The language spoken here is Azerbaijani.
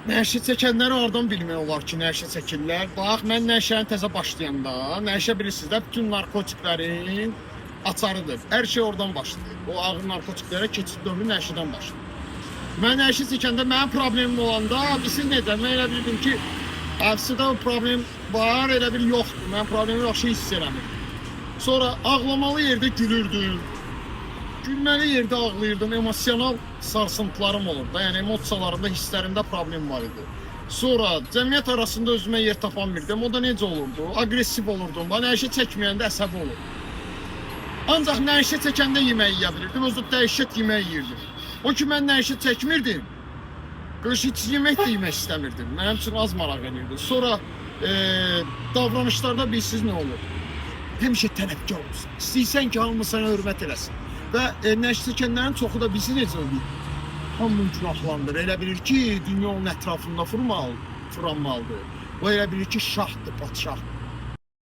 Nəşə çəkənləri oradan bilmək olar ki, nəşə çəkirlər. Bax, mən nəşəni təzə başlayanda, nəşə bilirsiniz də, bütün narkotiklərin açarıdır. Hər şey oradan başlayır. O ağır narkotiklərə keçid dövrü nəşədən başlayır. Mən nəşə çəkəndə mənim problemim olanda, bilirsiz necə? Mən elə bilirdim ki, əslində o problem var, elə bil yoxdur. Mən problemi yaxşı hiss eləmirdim. Sonra ağlamalı yerdə gülürdüm. Gülməli yerdə ağlayırdım, emosional sarsıntılarım olurdu. Yəni emosiyalarımda, hisslərimdə problem var idi. Sonra cəmiyyət arasında özümə yer tapanmırdım. O da necə olurdu? Aqressiv olurdum. Bana nəşə çəkməyəndə əsəbi olurdum. Ancaq nəşə çəkəndə yemək yeyə bilirdim. Özü də dəhşət yemək yeyirdim. O ki mən nəşə çəkmirdim. Qış heç yemək də yemək istəmirdim. Mənim üçün az maraq eləyirdi. Sonra davranışlarda bilirsiniz nə olur? Həmişə tələbkar olursan. İstəyirsən ki, hamı sənə hörmət eləsin. Və nəşə çəkənlərin çoxu da bizi necə olur? Hamını günahlandırır. Elə bilir ki, dünya onun ətrafında fırlanmalıdır. O elə bilir ki, şahdır, padşahdır.